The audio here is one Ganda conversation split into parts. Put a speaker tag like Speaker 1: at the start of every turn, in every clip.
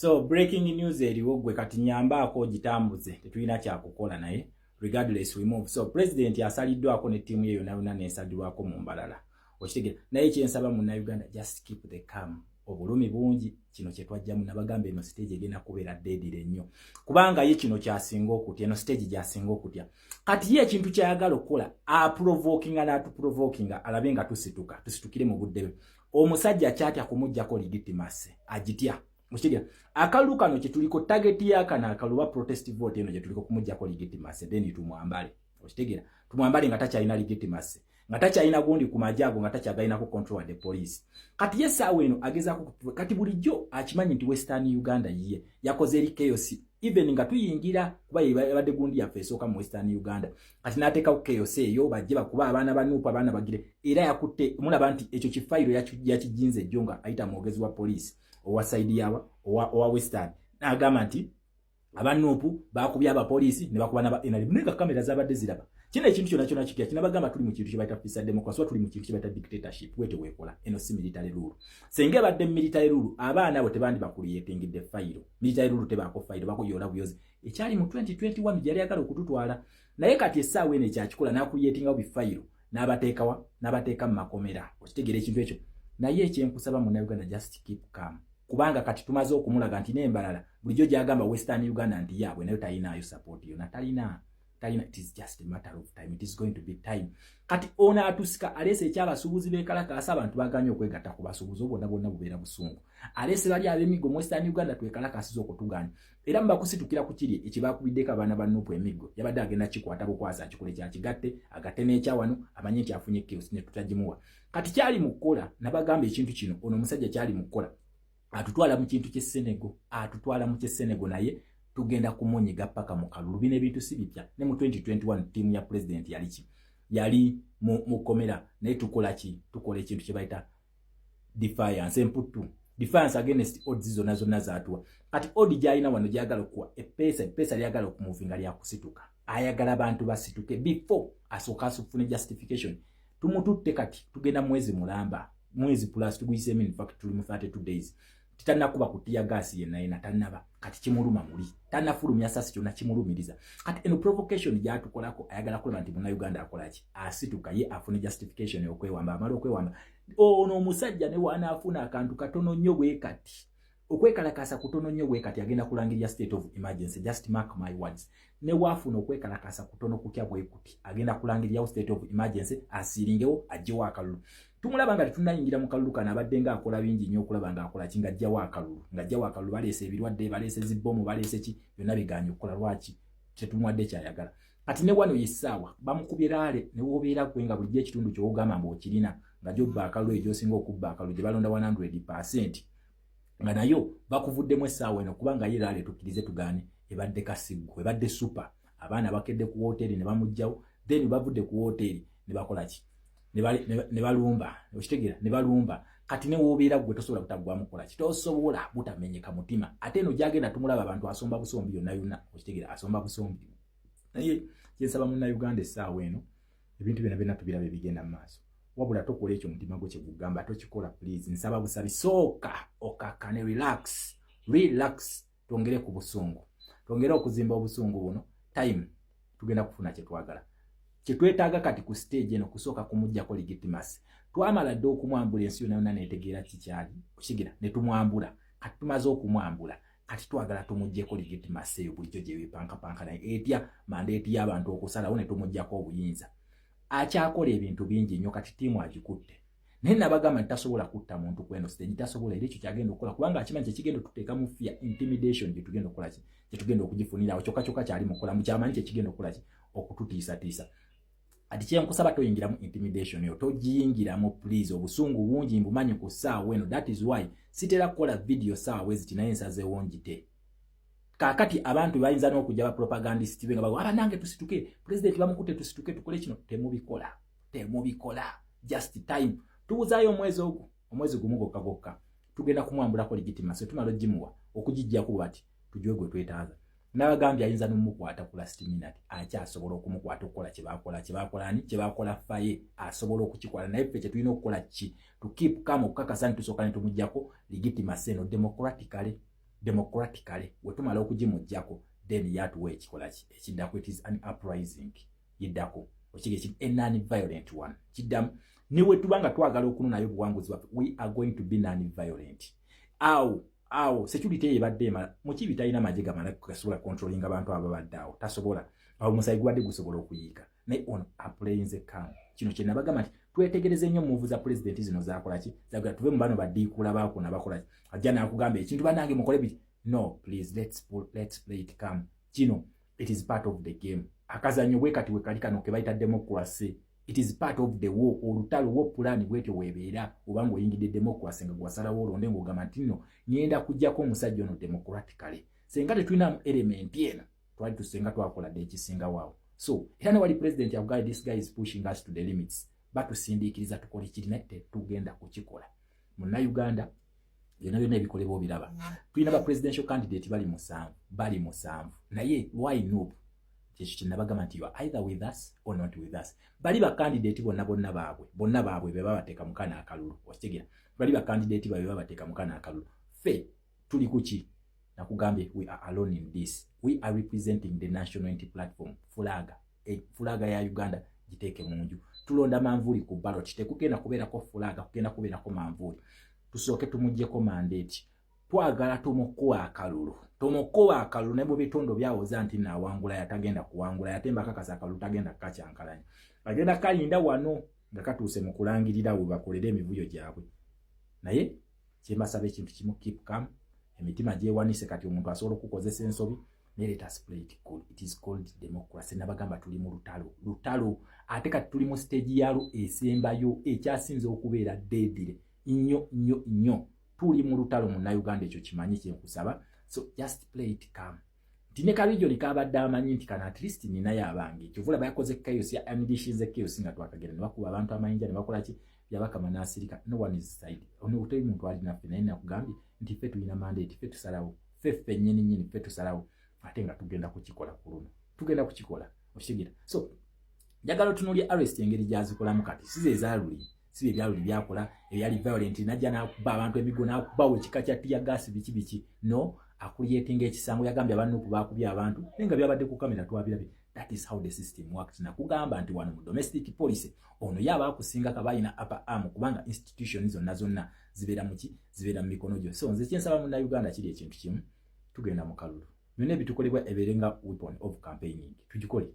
Speaker 1: So breaking news eriwo, gwe kati nyambaako ogitambuze, tetulina kyakukola naye regardless we move. So president asaliddwako ne ttiimu ye yonna yonna neesalirwako mu Mbarara, okitegera? Naye kyensaba Munnayuganda, just keep the calm. Obulumi bungi, kino kyetwajjamu. Nabagamba eno stage egenda kubeera deadly nnyo, kubanga ye kino kyasinga okutya, eno stage gyasinga okutya. Kati ye ekintu kyayagala okukola, aprovokinga n'atuprovokinga, alabe nga tusituka, tusitukire mu budde bwe. Omusajja kyatya kumugjako legitimacy, agitya, okitegera? Akalulu kano kyetuliko, target yakano akalulu ba protest vote eno gyetuliko, kumugjako legitimacy, then tumwambale, okitegera? Tumwambale nga takyalina legitimacy, nga takyalina gundi ku magye ago, nga takyagalinako control the police. Kati ye essaawa eno agezaako. Kati bulijjo akimanyi nti Western Uganda yiye yakoze eri chaos, even nga tuyingira, kuba yabadde gundi yaffe esooka mu Western Uganda. Kati n'ateekawo chaos eyo, bajje bakuba abaana ba NUP, abaana bagire. Era yakutte, mulaba nti ekyo kifayiro yakijinze ejjo nga ayita mwogezi wa police owa side yawa owa Western, n'agamba nti aba NUP bakubye abapoliisi ne bakuba naba NRM, naye nga kamera zabadde ziraba kino ekintu kyonna kyonna kikira. Kinabagamba tuli mu kintu kye bayita officer democracy, tuli mu kintu kye bayita dictatorship. Wete weekola eno si military rule. Senga ebadde military rule, abaana abo tebandi bakuliyetingidde fayiro. Military rule tebaako fayiro, bakuyoola buyozi. Ekyali mu 2021 gyali agala okututwala, naye kati essaawa eno ekyakikola n'akuliyetingawo bifayiro, n'abateekawa, n'abateeka mu makomera, okitegeera ekintu ekyo? Naye ekyenkusaba Munnayuganda, just keep calm, kubanga kati tumaze okumulaga nti n'embalala bulijjo gyagamba Western Uganda nti yaabwe, nayo talinaayo support yonna, talina, talina. It is just a matter of time, it is going to be time. Kati ono atusika aleese ekyabasuubuzi bekalakaasa, abantu baganye okwegatta ku basuubuzi bonna bonna, bubeera busungu. Aleese bali ab'emiggo mu Western Uganda, twekalakaasiza okutuganya, era mubakusitukira ku kiri ekibakubiddeko abaana ba NUP emiggo. Yabadde agenda kikwata bukwasa, akikole kyakigatte, agatte n'ekyawano, amanye nti afunye chaos, ne tutagimuwa. Kati kyali mu kukola, nabagamba ekintu kino, ono omusajja kyali mu kukola, atutwala mu kintu ky'Essenego, atutwala mu ky'Essenego, naye tugenda kumunyiga paka mu kalulu. Bino ebintu si bipya. Ne mu 2021 ttiimu ya pulezidenti yali ki? Yali mu kkomera. Naye tukola ki? Tukola ekintu kye bayita defiance, emputtu, defiance against odds zonna zonna zaatuwa. Kati odd gy'alina wano, gyagala okuwa eppeesa, eppeesa lyagala okumuvinga lyakusituka, ayagala bantu basituke before asooka asufune justification. Tumututte kati tugenda mwezi mulamba, mwezi plus tuguyiseemu, in fact tuli mu 32 days, titanakuba ku tear gas yenna yena, tannaba. Kati kimuluma muli, tannafulumya sasi, kyonna kimulumiriza. Kati eno provocation gyatukolako, ayagala kulaba nti Munnayuganda akolaki? Asituka, ye afune justification okwewamba. Amala okwewamba, ono omusajja ne wanaafuna akantu katono nnyo bwe kati, okwekalakasa kutono nnyo bwe kati, agenda kulangirira state of emergency. Just mark my words, ne waafuna okwekalakasa kutono kutya bwe kuti, agenda kulangirirawo state of emergency, asiiringewo, aggyewo akalulu. Tumulaba nga tetunnayingira mu kalulu kano, abadde ng'akola bingi nnyo okulaba ng'akola ki? Ng'aggyawo akalulu, ng'aggyawo akalulu. Baleese ebirwadde, baleese zibbomu, baleese ki, byonna biganye okukola. Lwaki? Tetumuwadde kyayagala. Kati ne wano yessaawa bamukubye rally. Ne wobeera gwe nga bulijjo ekitundu ky'ogamba mbu okirina, nga gyobba akalulu, eyo gy'osinga okubba akalulu, gye balonda 100, nga nayo bakuvuddemu essaawa eno, kubanga ye rally, tukkirize tugaane, ebadde kasiggu, ebadde super. Abaana bakedde ku woteeri ne bamuggyawo, then bavudde ku woteeri ne bakola ki? Ne balumba, okitegeera? Ne balumba. Kati ne woobeera gwe, tosobola butaggwamu kukola ki? Tosobola butamenyeka mutima. Ate eno gyagenda tumulaba, abantu asomba busombi yonna yonna, okitegeera? Asomba busombi. Naye kyensaba Munnayuganda, essaawa eno ebintu byonna byonna tubiraba ebigenda mu maaso, wabula tokola ekyo omutima gwo kyegugamba, tokikola please. Nsaba busabi, sooka okakkane, relax, relax, twongere ku busungu, twongere okuzimba obusungu buno. Time tugenda kufuna kyetwagala, kyetwetaaga. Kati ku stage eno kusooka kumugjako legitimacy. Twamala dde okumwambula, ensi yonna yonna netegeera kikyali okigira, ne tumwambula. Kati tumaze okumwambula, kati twagala tumugjeko legitimacy eyo bulijjo gyewepankapanka naye etya mandate y'abantu okusalawo, ne tumugjako obuyinza. Akyakola ebintu bingi nnyo. Kati ttiimu agikutte, naye nabagamba nti tasobola kutta muntu kweno stage, tasobola. Era ekyo kyagenda okukola, kubanga akimanyi kyekigenda otuteeka mu fear, intimidation gyetugenda okukola ki? Kyetugenda okugifunirawo. Kyokka kyokka kyali mukukola mukyamanyi kyekigenda okukola ki? Okututiisatiisa. Ati kyenkusaba, toyingiramu intimidation eyo, togiyingiramu please. Obusungu bungi mbumanyi ku ssaawa eno, that is why sitera kukola video ssaawa bweziti, naye nsazeewo ngite. Kaakati abantu bayinza n'okujja, bapropagandist be, nga bago, "Abanange, tusituke, president bamukutte, tusituke tukole kino." Temubikola, temubikola. Just time, tubuzaayo omwezi ogwo, omwezi gumu gwokka gwokka, tugenda kumwambulako legitimacy. Tumala ogimuwa, okugijjaku bati tugiwe gwe twetaaga. Nabagambye ayinza nomukwata ku last minute, akyasobola okumukwata, okukola kyebakola, kyebakola ani, kyebakola faye, asobola okukikola. Naye ffe kyetulina okukola ki? To keep calm, okukakasa nti tusooka ne tumugjako legitimacy eno democratically. Democratically, wetumala okugimugjako, then yatuwa ekikola ki ekiddako. It is an uprising yiddako, okige a non violent one kiddamu. Ne wetuba nga twagala okununayo obuwanguzi bwaffe, we are going to be non violent. Awo awo security eyo ebadde emala. Mukibi talina magye gamala gasobola controlling abantu abo babadde awo, tasobola. Awo omusayi gubadde gusobola okuyiika, naye ono aplayinze calm. Kino kye nabagamba nti twetegereze nnyo move za pulezidenti zino zakola ki, zagala tuve mu bano badiikuula baakuna bakola ki. Ajja n'akugamba ekintu, "Bannange, mukole biti." No, please, let's play it calm. Kino it is part of the game. Akazannyo bwe kati we kali kano ke bayita democracy. It is part of the war, olutalo, war plan bwetyo webeera. Obanga oyingidde democracy nga gwasalawo olonde ng'ogamba nti nno ŋŋenda kuggyako omusajja ono democratically, senga tetulinamu element eno, twali tusenga twakola dde ekisingawo awo. So era ne wali president akugaye, "This guy is pushing us to the limits." Batusindiikiriza tukole kiri, naye tetugenda kukikola. Munnayuganda, byonna byonna ebikolebwa obiraba. Tulina ba presidential candidate bali musanvu, bali musanvu. Naye why NUP? Kyekyo kyenabagamba nti you are either with us or not with us. Bali bakandidate bonna bonna baabwe, bonna baabwe be babateeka mukana akalulu. Okitegeera? Bali bakandidate baabwe babateeka mukana akalulu. Ffe tuli kuki? Nakugambye, we are alone in this. We are representing the National Unity Platform flag. Flag ya Uganda giteeke mu nju. Tulonda manvuuli ku ballot. Tekugenda kubeerako flag, kugenda kubeerako manvuuli. Tusooke tumugyeko mandate. Twagala tumukuba akalulu, tumukuba akalulu. Ne bwebitondo byawoza nti naawangula, yatagenda kuwangula. Yate mbakakasa, akalulu tagenda kukakyankalanya, agenda kalinda wano nga katuuse mu kulangirira we bakolere emivuyo gyabwe. Naye kyembasaba ekintu kimu, keep calm. Emitima gyewanise kati, omuntu asobola okukozesa ensobi, naye let us play it cool. It is called democracy. Nabagamba tuli mu lutalo, lutalo, ate kati tuli mu stage yalwo esembayo ekyasinze okubeera deadly nnyo nnyo nnyo. Tuli mu lutalo, Munnayuganda, ekyo kimanyi. Kyenkusaba, so just play it calm, nti ne karijoni kabadde amanyi nti kano at least ninayo abange. Kyova olaba yakoze chaos, ya unleashinze chaos nga twakagenda ne bakuba abantu amayinja ne bakola ki. Byabakama n'asirika. No one is side ono, teri muntu ali naffe. Naye nakugambye nti ffe tulina mandate, ffe tusalawo, ffe ffe nnyini nnyini ffe tusalawo, ate nga tugenda kukikola ku luno, tugenda kukikola. Okigira? So njagala otunuulya arrest engeri gyazikolamu kati. Si ze ezaaluli, si bye byaluli byakola ebyali violent, najja n'akuba abantu emigo, n'akubawo ekika kya tear gas, biki biki. No acreatinga ekisango. Yagambye aba NUP bakubye abantu, naye nga byabadde ku kamera, twabirabye. That is how the system works. Nakugamba nti wano mu domestic policy ono ye aba akusinga kaba alina upper arm, kubanga institution zonna zonna zibeera muki? Zibeera mu mikono gyo. So nze kyensaba Munnayuganda kiri ekintu kimu: tugenda mu kalulu. Byonna ebitukolebwa ebeere nga weapon of campaigning. Tugikole,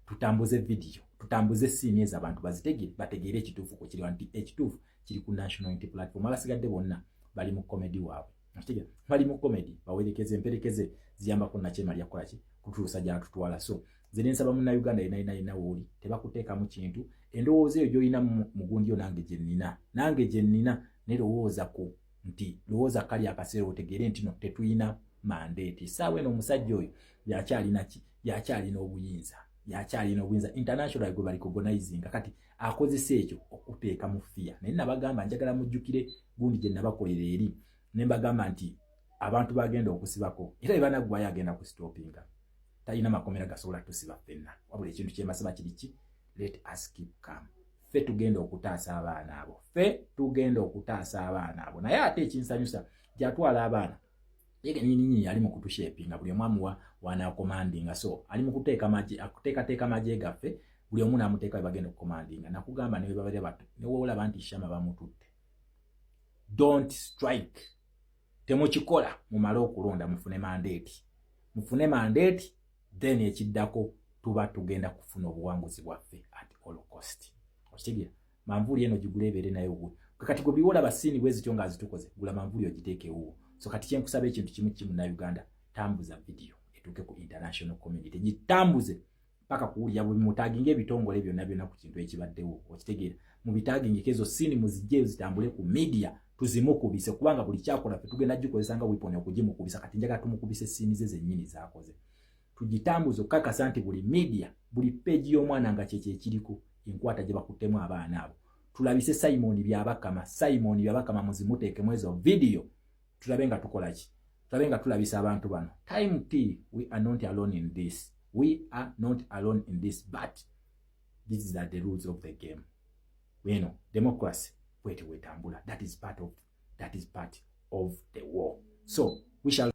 Speaker 1: tutambuze video, tutambuze scene ezo, abantu bazitegere, bategeere ekituufu kwekiriwa, nti ekituufu kiri ku National Unity Platform. Abasigadde bonna bali mu comedy waabwe, bali mu comedy. Bawerekeze emperekeze ziyambako nakyemalya kukolaki, kutuusa gyatutwala. So nze nensaba Munnayuganda yena yena yena wooli, tebakuteekamu kintu. Endowooza eyo gyolina mugundi yo, nange gye nnina, nange gye nnina. Nerowooza ku nti lowooza kali akaseera otegeere nti no tetulina mandate essaawa eno. Omusajja oyo yakyalina ki? Yakyalina obuyinza, yakyalina obuyinza international gwe bali recognizinga. Kati akozesa ekyo okuteeka mu fear. Naye nabagamba, njagala mujjukire gundi gye nabakolera eri, ne mbagamba nti abantu bagenda okusibako era bebanaggwayo agenda kustopinga. Talina makomera gasobola tusiba ffenna. Wabula ekintu kyemasaba kiri ki? Let us keep calm. Ffe tugenda okutaasa abaana abo, ffe tugenda okutaasa abaana abo. Naye ate ekinsanyusa, gyatwala abaana ye nyininyini ali mu kutushapinga. Buli omu amuwa wanacommandinga. So ali mu kuteekateeka magye gaffe, buli omu n'amuteeka we bagenda okucommandinga. Nakugamba ne webabalya bato, newoolaba nti Shama bamututte, don't strike, temukikola. Mumale okulonda, mufune mandate, mufune mandate, then ekiddako tuba tugenda kufuna obuwanguzi bwaffe at all cost. Okitegeera? Manvuuli eno gigula, ebeere naye ogwe. Kati gwe buli scene bwe zityo ng'azitukoze, gula manvuuli ogiteeke ewuwo. So kati kyenkusaba ekintu kimu kimu, Uganda, tambuza video etuuke ku international community, gitambuze paka kuwulira bwe mutaginga ebitongole byonna byonna ku kintu ekibaddewo. Okitegeera? Mubitagingeko, ezo scene muzijjeyo, zitambule ku media, tuzimukubise, kubanga buli kyakola ffe tugenda gikozesa nga weapon okugimukubisa. Kati njagala tumukubise scene ze zennyini zakoze, tugitambuze okukakasa nti buli media, buli page y'omwana nga kyekyo ekiriko enkwata gye bakuttemu abaana abo. Tulabise Simon Byabakama, Simon Byabakama, muzimuteekemu ezo video, tulabe nga tukola ki, tulabe nga tulabisa abantu bano. Time t we are not alone in this, we are not alone in this, but these are the rules of the game. Eno democracy bweti wetambula. That is part of the war. So we shall